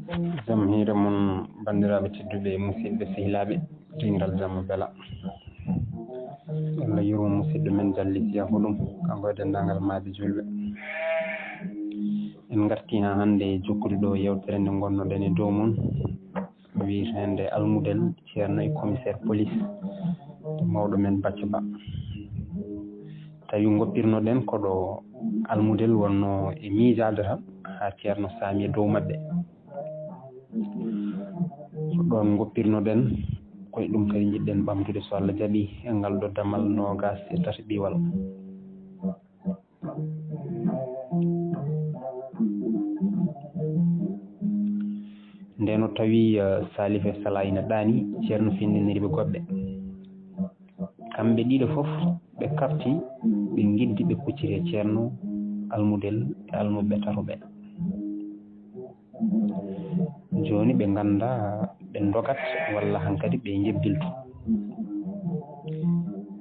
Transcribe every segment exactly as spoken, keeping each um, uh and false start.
Jam hiire mon, banndiraaɓe tedduɓe, musidɓe sehilaaɓe, dingal jam bela. Allah yurmo musidɗo men Jalli Siya Huɗum, kanko e denndaangal maayɓe juulɓe. En ngartii haa hannde e jokkude ɗo yewtere nde ngonnoɗen e dow mum, wiyeteende Almudel, ceerno e commissaire police, mawɗo men Bacco Ba. Tawi ngoppirnoɗen ko ɗo Almudel wonno e miijaade tan, haa ceerno saami e dow maɓɓe. Ko ɗoon ngoppirnoɗen, ko e ɗum kadi njiɗɗen ɓamtude, so Allah jaɓi, e ngal ɗo damal noogaas e tati ɓiwal. Ndeen o tawi, eh, Salif e Sala ina ɗaani, ceerno findiniri ɓe goɓɓe. Kamɓe ɗiɗo fof ɓe kafti, ɓe ngiddi, ɓe kucciti e ceerno, Almudel e almuɓɓe tato ɓe. Jooni ɓe ngannda ɓe ndogat walla hankadi ɓe njebbiltu.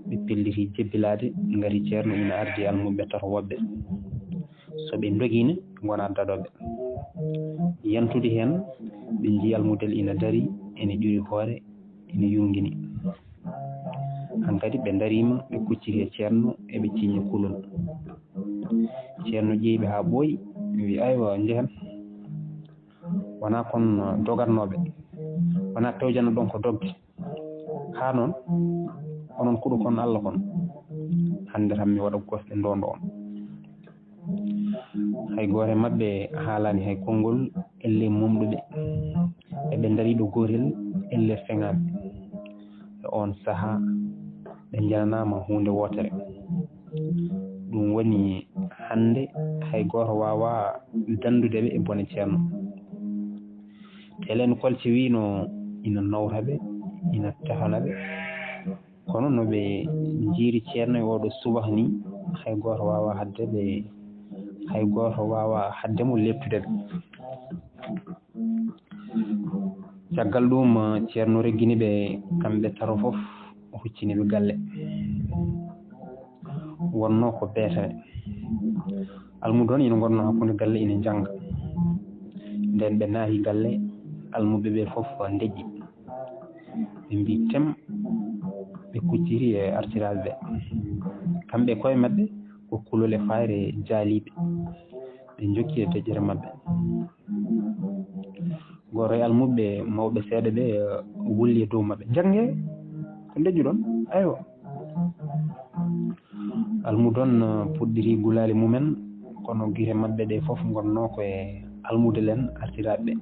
Ɓe pelliti jebbilaade, ngati ceerno ina ardi almuɓɓe tato woɓɓe. So ɓe ndogiino, ngona daɗooɓe. Yantude heen, ɓe njii Almudel ina darii, ina ƴuri hoore, ina yungini. Hankadi ɓe ndariima, ɓe kucciti e ceerno, eɓe ciñña kulol. Ceerno ƴeewi ɓe haa ɓooyi, wi: "Aywa, njehen. Wonaa kon dogatnooɓe, wonaa pewjanoɗon ko dogde. Haa noon, onon kuɗo kon Allah kon. Hannde tan mi waɗa gosɗe ndondo on." Hay gooto e maɓɓe haalaani hay konngol, ellee momɗuɓe. Eɓe ndarii ɗo gootel, ellee feŋaaɓe. E oon sahaa, ɓe njananaama huunde wootere. Ɗum woni hannde hay gooto waawaa danndude ɓe e bone ceerno. Telen kolce wiino ina nawta ɓe, ina tefana ɓe. Kono no ɓe njiiri ceerno e oɗo subaka ni, hay gooto waawaa haɗde ɓe, hay gooto waawaa haɗde mo leeptude ɓe. Caggal ɗum, ceerno reggini ɓe kamɓe tato fof, o huccini ɓe galle. Wonnoo ko beetee. Almuudo on ina ngonnoo hakkunde galle ina njannga. Ndeen ɓe naati galle, almuɓɓe ɓe fof ndeƴƴi. Ɓe mbii tem, ɓe kucciti e artiraaɓe ɓe. Kamɓe koye maɓɓe ko kulol e fayre jaaliiɓe. Ɓe njokki e deƴƴere maɓɓe. Gooto e almuɓɓe mawɓe seeɗa ɓe, eh, wulli e dow maɓɓe: "Njannge, ko ndeƴƴuɗon? Aywa." Almuudo on, eh, puɗɗiri gulaali mumen, kono gite maɓɓe ɗe fof ngonnoo ko e almuude len artiraaɓe ɓe.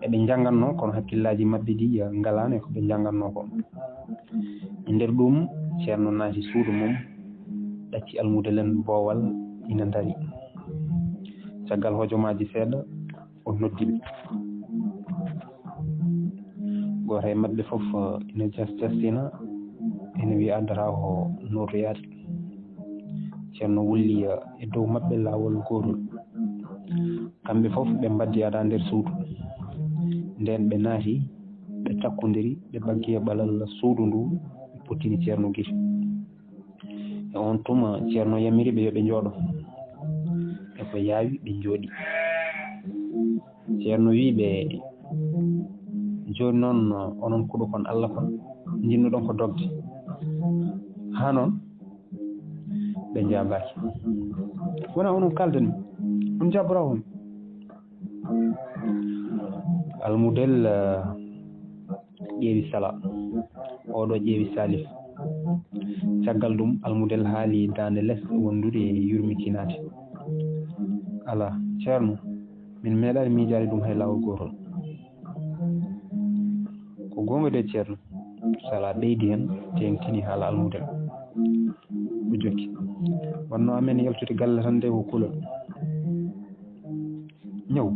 Eɓe njanngannoo, kono hakkillaaji maɓɓe ɗi, eh, ngalaano e ko ɓe njanngannoo ko. E nder ɗum, ceerno naati suudu mum, ɗacci almuude len boowal, ina ndari. Caggal hojomaaji seeɗa, o noddi ɓe. Gooto e maɓɓe fof ina jas-, jastina, ina wiya addataa ko nootoyaade. Ceerno wulli e dow maɓɓe laawol gootol. Kamɓe fof ɓe mbaddi ada nder suudu. Ndeen ɓe naati, ɓe takkondiri, ɓe ɓaggi e ɓalal suudu ndu, ɓe pottini ceerno gite. E oon tuma, ceerno yamiri ɓe yo ɓe njooɗo. E ko yaawi, ɓe njooɗi. Ceerno wii ɓe: "Jooni noon, onon kuɗo kon Allah kon, njinnuɗon ko dogde. Haa noon?" Ɓe njaabaaki. "Wonaa onon kaalden mi, on njaaboraa on." Almudel, eh, ƴeewi Sala, oɗo ƴeewi Salif. Caggal ɗum, Almudel haali daande les wondude e yurmitinaade. "Alaa, ceerno, min meeɗaani miijaade ɗum hay laawol gootol." "Ko goonga de, ceerno." Sala ɓeydi heen, teeŋtini haala Almudel. O jokki: "Wonno amen yaltude galle tan de ko kulol. Ñaw,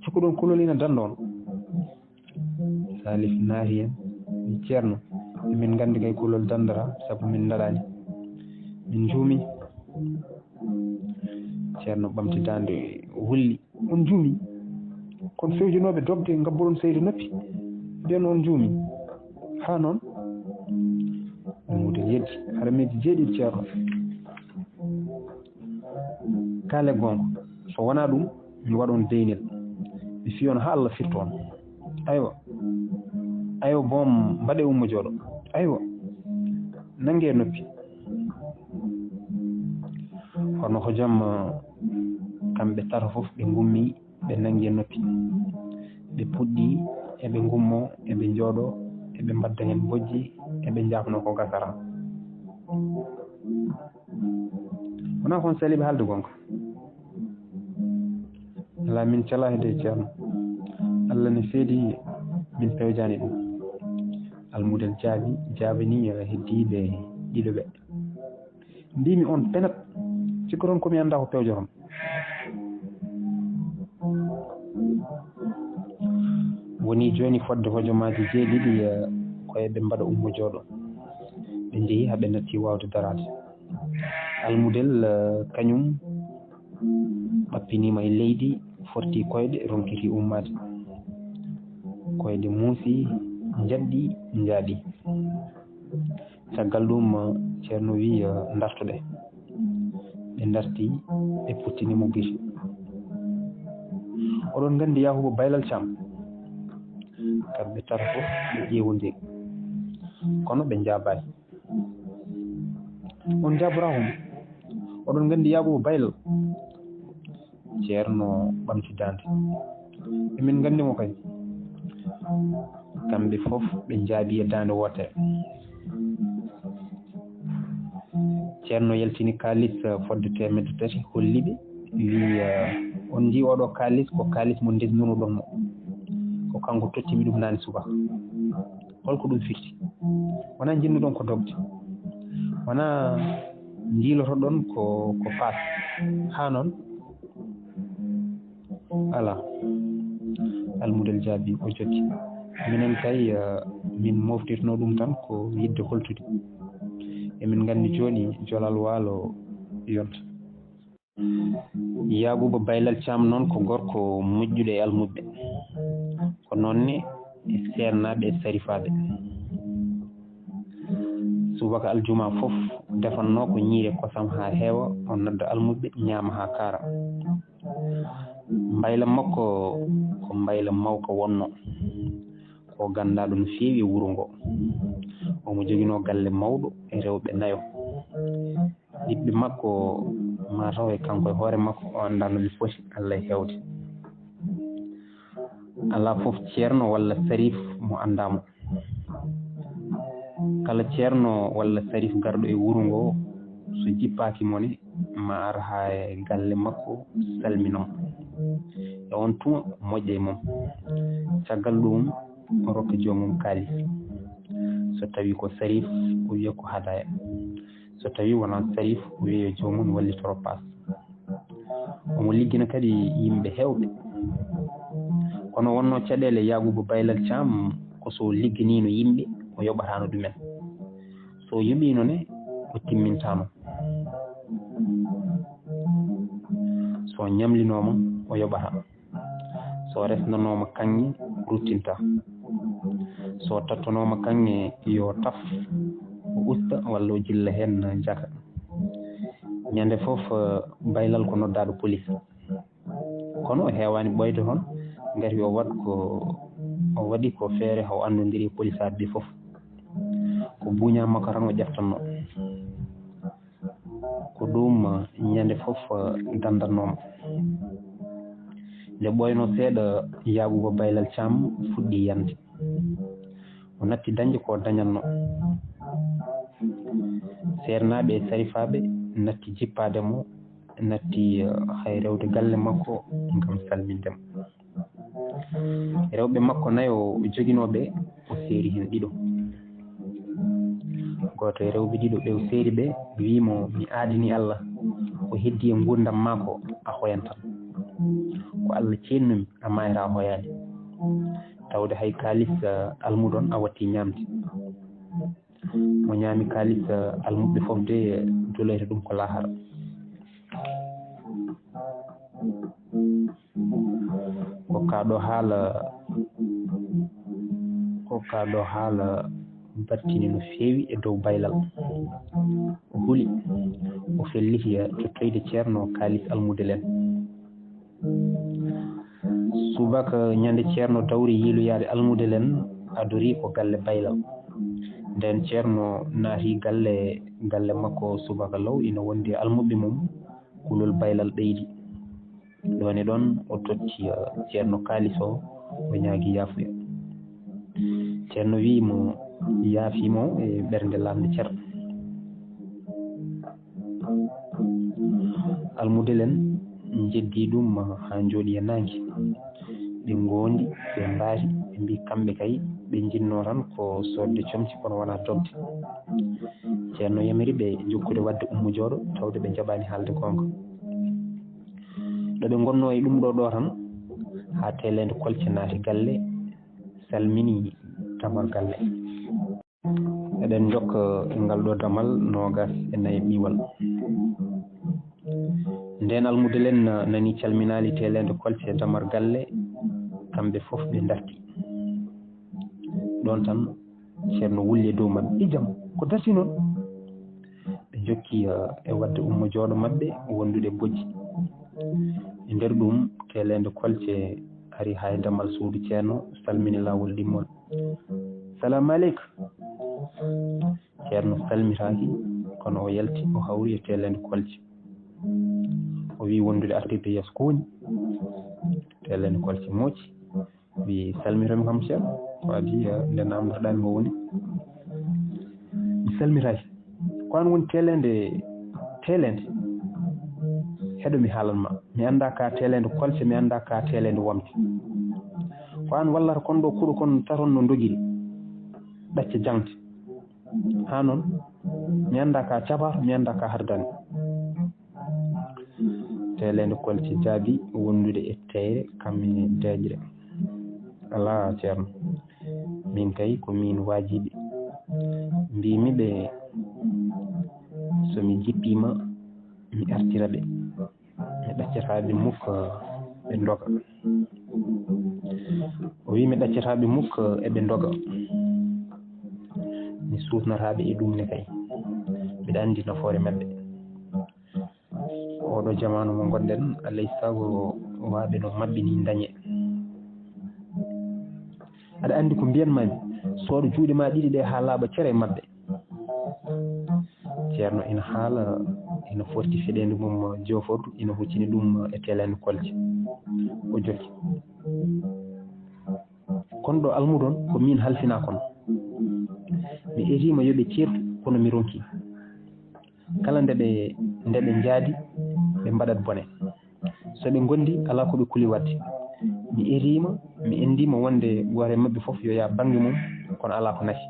cikkuɗon kulol ina dannda on?" Salif naati heen, wi: "Ceerno, emin nganndi kay kulol danndata, sabu min ndaɗaani. Min njuumi." Ceerno ɓamti daande, wulli: "On njuumi. Kon fewjanooɓe dogde, ngabbuɗon seyde noppi. Mbiyen on njuumi. Haa noon?" Almudel yeddi, harameeji jeeɗiɗi, ceerno. "Kaale goonga. So wonaa ɗum, mi waɗa on deynel." Mi fiyono haa Allah firto on. Aywa. Aywa, boom, mbaɗe ummo jooɗo. Aywa. Nannge noppi. Hono hojom, kamɓe tato fof ɓe ngummi, ɓe nanngi e noppi. Ɓe puɗɗi, eɓe ngummo, eɓe njooɗo, eɓe mbadda heen bojji, eɓe njaafno ko gasara. Wonaa kon saliiɓe haalde gonka. Alaa, min calaa hedde ceerno. Allah ne seedi, min pewjaani ɗum. Almudel jaabi, jaabani, eh, heddiiɓe ɗiɗo ɓe. Mbimi on penat, cikkoton ko mi anndaa ko pewjoton. Woni jooni fodde hojomaaji jeeɗiɗi, eh, ko eɓe mbaɗa ummo jooɗo. Ɓe njehi haa ɓe natti waawde daraade. Almudel, eh, kañum ɗappiniima e leydi, forti koyɗe, ronkiti ummaade. Koyɗe muusi, njaɗɗi, njaaɗi. Caggal ɗum, ceerno wi, eh, ndartude. Ɓe ndarti, ɓe puttini mo giri. Oɗon nganndi Yakuba Baylal Caam? Kamɓe tato fof ɓe ƴeewondiri. Kono ɓe njaabaani. On njaaboraako mo. Oɗon nganndi Yakuba Baylal? Ceerno ɓamti daande. Emin nganndi mo kay. Kamɓe fof ɓe njaabi e daande wootere. Ceerno yaltini kaalis, eh, fodde teemedde tati, holli ɓe, wi, eh, "On njii oɗo kaalis, ko kaalis mo ndesnunoɗon mo. Ko kanko tottimi ɗum naane subaka. Holko ɗum firti? Wonaa njiɗnuɗon ko dogde? Wonaa njiilotoɗon ko, ko paas? Haa noon?" "Alaa." Almudel jaabi, o jokki, "Minen kay, eh, min moftirno ɗum tan ko yiɗde holtude. Emin nganndi jooni jolal waalo yonta." Yaaguba Baylal Caam noon ko gorko moƴƴuɗo e almuɓɓe. Ko noon ne e seernaaɓe e sarifaaɓe. Subaka aljuma fof, defannoo ko ñiiri e kosam haa heewa, o nodda almuɓɓe, ñaama haa kaara. Mbayla makko ko mbayla mawka wonnoo, ko ganndaaɗo no feewi e wuro ngoo. Omo joginoo galle mawɗo e rewɓe nayo. Ɓiɓɓe makko, maa taw e kanko e hoore makko, o anndaa no ɓe poti, Alla e heewde. Alaa fof ceerno walla sariif mo anndaa mo. Kala ceerno walla sariif garɗo e wuro ngoo, so jippaaki mo ne, ma ar haa e galle makko, salmina mo. E oon tuma, moƴƴa e mum. Caggal ɗum, o rokka joomum kaalis. So tawii ko sariif, o wiya ko hadaya. So tawii wonaa sariif, o wiya yo joomum wallitoro paas. Omo liggina kadi yimɓe heewɓe. Kono wonnoo caɗeele Yaaguba Baylal Caam ko so ligginiino yimɓe, o yoɓataano ɗumen. So yoɓiino ne, o timmintaano. So ñamlinooma, o yoɓata. So resnanooma kaŋŋe, ruttinta. So tattonooma kaŋŋe, yo taf, o usta walla o jilla heen jaka. Ñande fof, eh, Baylal ko noddaaɗo polis. Kono o heewaani ɓooyde toon, ngati o waɗ ko, o waɗi ko feere, o anndondiri e polisaaɓe ɓe fof. Ko buuñaa makko tan o ƴeftanno. Ko ɗum, eh, ñande fof, eh, danndannoo mo. Nde ɓooynoo seeɗa, Yaaguba Baylal Caam fuɗɗi yande. O natti dañde ko dañatno. Seernaaɓe e sarifaaɓe natti jippaade mo, natti, eh, hay rewde galle makko ngam salminde mo. Rewɓe makko nayo joginooɓe, o seeri heen ɗiɗo. Gooto e rewɓe ɗiɗo ɓe o seeri ɓe, wi'i mo, "Mi aadini Allah, ko heddi e nguurndam maa ko a hoyan tan. Ko Allah ceennumi, a maayra a hoyaani. Tawde hay kaalis, eh, almuɗon a watti ñaamde." Mo ñaami kaalis, eh, almuɓɓe fof de, duloyta ɗum ko lahara. Ko kaa ɗo haala, ko kaa ɗo haala battini no feewi e dow Baylal. O huli, o felliti e tottoyde ceerno kaalis almude len. Subaka ñande Ceerno dawri yiiloyaade almuude len, adori ko galle Baylal. Nden Ceerno naati galle, galle makko subaka law ina wondi e almuɓɓe mum, kulol Baylal ɓeydi. Ɗoon e ɗoon o totti, eh, Ceerno kaalis o, o ñaagi yaafuya. Ceerno wiyi mo yaafi mo e ɓernde laamnde cer. Almuude len njeddii ɗum haa njooɗi e naange. Ɓe ngoondi, ɓe mbaari, ɓe mbii kamɓe kay ɓe njinnoo tan ko soodde comci kono wonaa dogde. Ceerno yamiri ɓe jokkude waɗde ummo jooɗo tawde ɓe njaɓaani haalde goonga. Ɗo ɓe ngonnoo e ɗum ɗo ɗo tan haa Teeleende Kolce naati galle, salmini damal galle. Eɗen njokka e ngal ɗo damal noogas e nayi ɓiwal. Nden almuude len nani calminaali Teeleende Kolce e damal galle, kamɓe fof ɓe ndarti. Ɗoon tan Ceerno wulli e dow maɓɓe, "Ijam, ko darti noon?" Ɓe njokki, eh, e waɗde ummo jooɗo maɓɓe wondude bojji. E nder ɗum, Teeleende Kolce ari haa e damal suudu Ceerno, salmini laawol ɗimmol. "Salaamu aleyka." Ceerno salmitaaki, kono o yalti, o hawri e Teeleende Kolce. O wiyi wondude artirde yeeso ko woni. Teeleende Kolce mooci, wiyi, "Salmitomi kam Ceerno, ko adii, eh, nde naamndotoɗaami ko woni." "Mi salmitaaki. Ko aan woni Teeleende, Teeleende? Heɗo mi haalan ma. Mi anndaa ka Teeleende Kolce, mi anndaa ka Teeleende Wamde. Ko aan wallata kon ɗo kuɗo kon taton no ndogiri. Ɗacce jaŋde. Haa noon, mi anndaa ka cabar, mi anndaa ka hardani." Teeleende Kolce jaabi wondude e teeyre, kam e deeƴre. "Alaa, Ceerno. Min kay ko min waajiɓe. Mbiimi ɓe, so mi jippiima, mi artira ɓe. Mi ɗaccataa ɓe muk, ɓe ndoga." O wiyi, "Mi ɗaccataa ɓe muk, eɓe ndoga. Mi suusnataa ɓe e ɗum ne kay. Mbiɗa anndi nafoore maɓɓe. Oɗo jamaanu mo ngonɗen, alay sago waaɓe no maɓɓe ni ndañe. Aɗa anndi ko mbiyan mami, soodo juuɗe ma ɗiɗi ɗe haa laaɓa cere maɓɓe." Ceerno ina haala, ina forti feɗeendu mum joofordu, ina huccini ɗum e Teeleende Kolce. O jokki, "Kon ɗo almuude on, ko min halfinaa kon. Mi etiima yo ɓe ceertu, kono mi ronki. Kala nde ɓe, nde ɓe njaadi, ɓe mbaɗat bone. So ɓe ngondi, alaa ko ɓe kuli waɗde. Mi etiima, mi enndiima wonde gooto e maɓɓe fof yo yaah bannge mum, kono alaa ko nafi.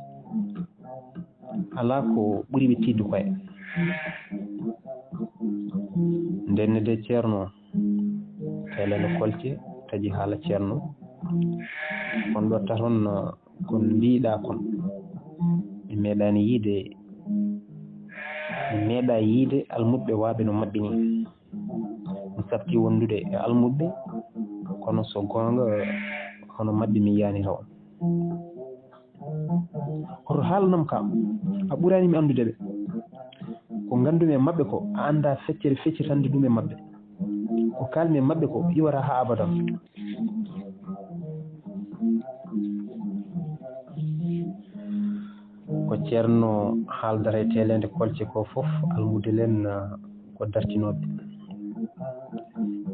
Alaa ko ɓuri ɓe tiiɗde koye." Ndenne de Ceerno, Teeleende Kolce taƴi haala Ceerno. "Kon ɗo taton, kon mbiiɗaa kon. Mi meeɗaani yiide, mi meeɗaa yiide almuɓɓe waaɓe no maɓɓe ni. Mi safti wondude e almuɓɓe, kono so goonga, hono maɓɓe mi yiyaani taw." "Hoto haalanam ka, a ɓuraani mi anndude ɓe. Ko nganndumi e maɓɓe ko, a anndaa feccere feccitande ɗum e maɓɓe. Ko kaalmi e maɓɓe ko iwata haa abadan." Ko Ceerno haaldata e Teeleende Kolce ko fof, almuude len, ah, ko dartinooɓe.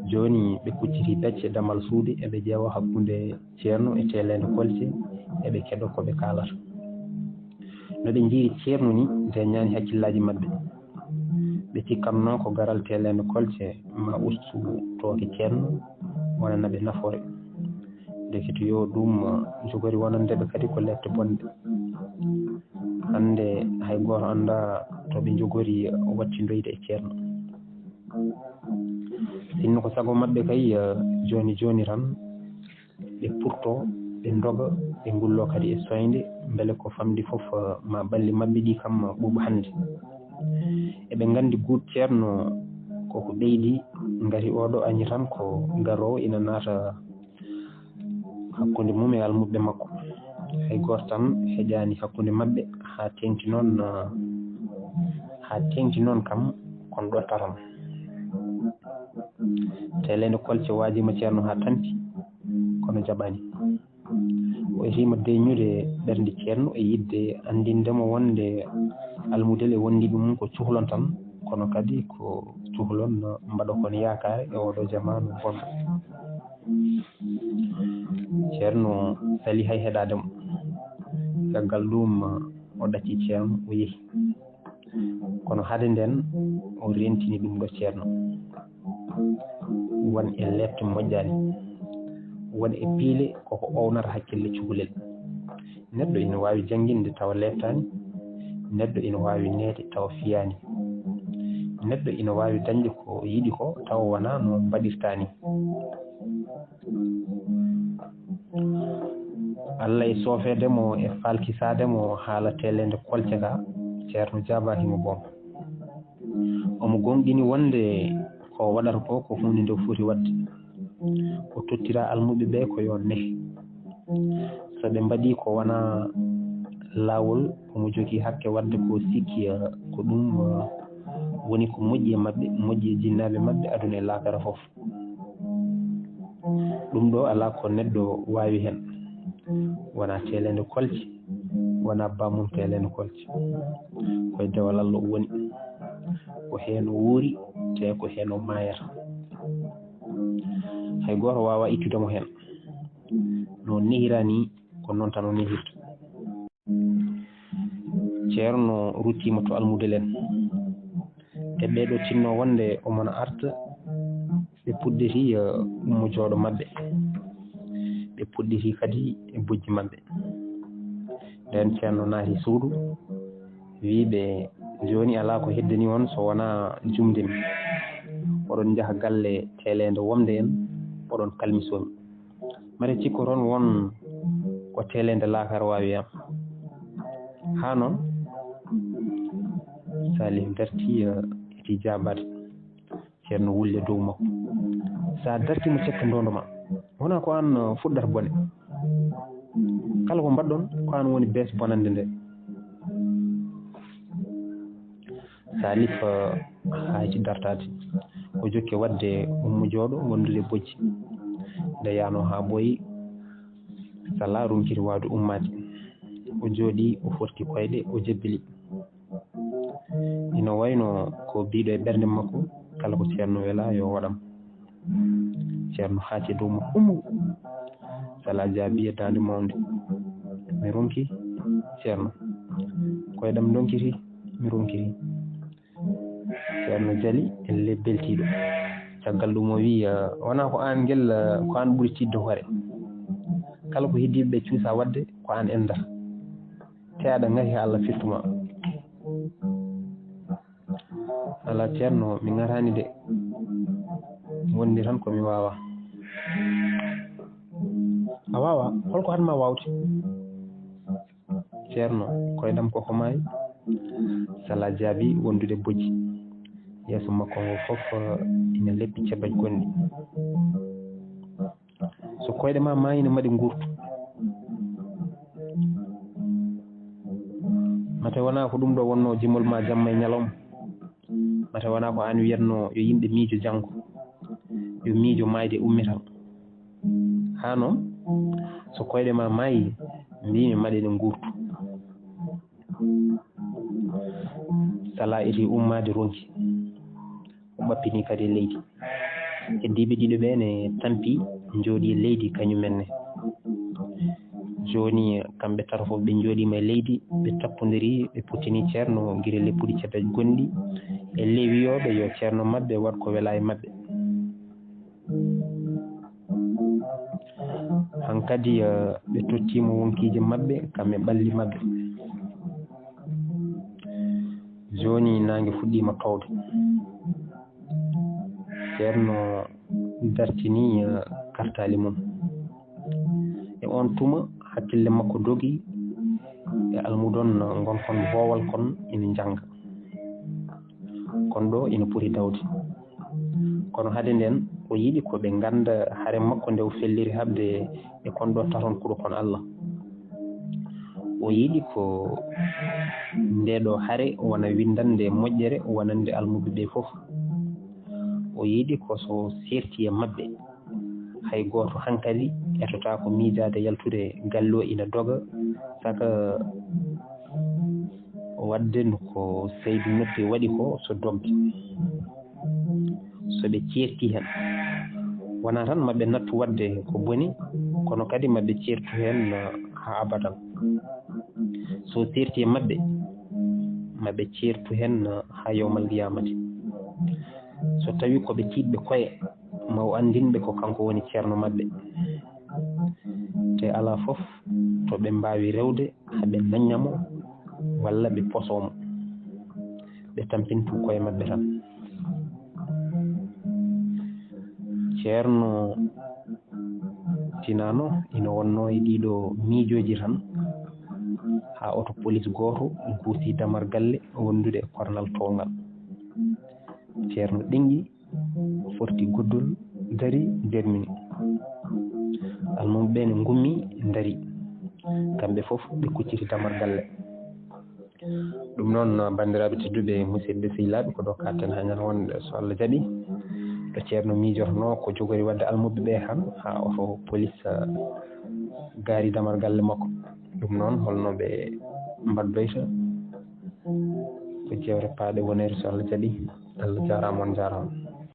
Jooni ɓe kucciti pecce damal suudu, eɓe ƴeewa hakkunde Ceerno e Teeleende Kolce, eɓe keɗo ko ɓe kaalata. No ɓe njiiri Ceerno ni, deeñaani hakkillaaji maɓɓe. Ɓe cikkatnoo ko garal Teeleende Kolce ma ustu tooke Ceerno, wonana ɓe nafoore. Ndekete yo ɗum, ah, jogori wonande ɓe kadi ko lepte bonɗe. Hannde hay gooto anndaa to ɓe njogori wattindoyde e Ceerno. Sinno ko sago maɓɓe kay, eh, jooni jooni tan, ɓe purtoo, ɓe ndoga, ɓe ngulloo kadi e soynde, mbele ko famɗi fof, eh, ma ɓalli maɓɓe ɗi kam ɓuuɓa hannde. Eɓe nganndi guut Ceerno ko ko ɓeydi, ngati oɗo añi tan ko garoowo ina naata hakkunde mum e almuɓɓe makko. Hay gooto tan heƴaani hakkunde maɓɓe haa teeŋti noon, haa teeŋti noon kam kon ɗo taton. Teeleende Kolce waajiima Ceerno haa tanti. kono jaɓaani. O etiima deeƴnude ɓernde ceerno e yiɗde anndinde mo wonde almudel e wondiiɓe mum ko cuhlon tan, kono kadi ko cuhlon mbaɗa kon yaakaare e ooɗo jamaanu bonɗo. Ceerno salii hay heɗaade mo. Caggal ɗum, o ɗacci ceerno, o yehi. Kono hade nden, o rentini ɗum ɗo ceerno. Won e lette moƴƴaani, won e piile koko ownata hakkille cukalel. Neɗɗo ina waawi jannginde tawa lettaani, neɗɗo ina waawi neede tawa fiyaani, neɗɗo ina waawi dañde ko yiɗi ko tawa wonaa no mbaɗirtaa ni. Allah e soofeede mo e falkisaade mo haala teeleende kolce ka, ceerno jaabaaki mo boom. Omo goongɗini wonde ko o waɗata ko, ko huunde nde o foti waɗde. O tottira almuɓe ɓe ko yo neh. So ɓe mbaɗi ko wonaa laawol, omo jogii hakke waɗde ko sikki, eh, ko ɗum, eh, woni ko moƴƴi e maɓɓe, moƴƴi e jinnaaɓe maɓɓe, aduna e laakara fof. Ɗum ɗo alaa ko neɗɗo waawi heen. Wonaa teeleende kolce, wonaa bammum teeleende kolce. Ko e dewal Allah o woni. Ko heen o wuuri, te ko heen o maayata. Hay gooto waawaa ittude mo heen. No nehira ni, ko noon tan o nehirta. Ceerno ruttiima to almudel en. E ɓee ɗo tinno wonde omona arta, ɓe puɗɗiti, eh, ummo jooɗo maɓɓe. Ɓe puɗɗiti kadi e bojji maɓɓe. Nden ceerno naati suudu, wii ɓe, "Jooni alaa ko heddani on so wonaa jumde mi. Oɗon njaha galle teeleende womde en, oɗon kalmisoo mi. Mate cikkoton won ko teeleende laakara waawi am." Haa noon, Salih darti, eh, eti jaabaade. Ceerno wulli dow makko. "So a dartii mo, cekka ndoondo ma. Wonaa ko aan, eh, fuɗɗata bone. Kala ko mbaɗɗon, ko aan woni bees bonannde nde." Salif, eh, haayti dartaade. O jokki waɗde ummo jooɗo wondude bojji. Nde yaano haa ɓooyi, Sala runkiti waawde ummaade. O jooɗii, o forti koyɗe, o jebbili. Ina wayno ko biiɗo e ɓernde makko, kala ko ceerno welaa yo waɗam. Ceerno haati e dow makko, "Ummo!" Sala jaabii e daande mawnde, "Mi ronki, ceerno." Koyɗam donkiti, "Mi ronkiti." Ceerno jali, elle beltiiɗo. Caggal ɗum o wii, "Wonaa ko aan ngel, ko aan ɓuri tiiɗde hoore. Kala ko heddiiɓe ɓe cuusa waɗde, ko aan enndata. Te aɗa ŋati haa Allah firtu ma." "Alaa ceerno, mi ŋataani de. Wondi tan ko mi waawaa." "A waawaa? Hol ko haɗ ma waawde?" "Ceerno, koyɗam koko maayi." Sala jaabii wondude bojji. Yeeso makko ngo fof ina leppi cebeej gonɗi. "So koyɗe ma maayi, no mbaɗi nguurtu? Mate wonaa ko ɗum ɗo wonnoo jimol ma jamma e ñalawma? Mate wonaa ko aan wiyatnoo yo yimɓe miijo janngo, yo miijo maayde ummital? Haa noon, so koyɗe ma maayi, mbiimi maɗe ne nguurtu." Sala eti ummaade ronki. O ɓappini kadi e leydi. Heddiiɓe ɗiɗo ɓe ne tampi, njooɗii e leydi kañum en ne. Jooni, kamɓe tato fof ɓe njooɗiima e leydi, ɓe tappondiri, ɓe puttini ceerno gila leppuɗi cebeej gonɗi e ley wiyooɓe yo ceerno maɓɓe waɗ ko welaa e maɓɓe. Hankadi, eh, ɓe tottiima wonkiije maɓɓe, kam e ɓalli maɓɓe. Jooni naange fuɗɗiima towde. Ceerno dartini, eh, kartaali mum. E oon tuma, hakkille makko dogi e almudon ngon kon boowal kon ina njannga. Kon ɗo ina poti dawde. Kono hade nden, o yiɗi ko ɓe ngannda hare makko nde o felliri haɓde e kon ɗo taton kuɗo kon Allah. O yiɗi ko nde ɗo hare wona winndannde moƴƴere wonande almuɓe ɓe fof. O yiɗi ko so serti e maɓɓe. Hay gooto hankadi etotaako miijaade yaltude galle o ina doga, saka waɗde ko Seydi Noppi waɗi ko so dogde. So ɓe ceerti heen, wonaa tan maɓe nattu waɗde ko boni, kono kadi maɓe ceertu heen haa abadan. So seerti e maɓɓe, maɓe ceertu heen haa yawmal qiyaamati. So tawi ko ɓe tiiɗɓe koye, ma o anndin ɓe ko kanko woni ceerno maɓɓe. Te alaa fof to ɓe mbaawi rewde haa ɓe nañña mo walla ɓe posoo mo. Ɓe tampintu koye maɓɓe tan. Ceerno Tinaano ina wonnoo e ɗiiɗo miijooji tan, haa oto polis gooto guusi damar galle wondude e kornal towngal. Ceerno ɗenŋi, forti goddol, dari, dermini. Almuɓɓe ɓe ne ngummi, dari. Kamɓe fof ɓe kucciti damar galle. Ɗum noon, banndiraaɓe tedduɓe, musidɓe sehilaaɓe, ko ɗo kaaɗten haa ñande wonde, so Allah jaɓi, ɗo ceerno miijotonoo ko jogori waɗde almuɓɓe ɓe tan, haa oto polis, ah, gaari damar galle makko. Ɗum noon, holno ɓe mbaɗdoyta? Ko jeewte paaɗe woneede, so Allah jaɓi. Allah jaaraama, on jaaraama.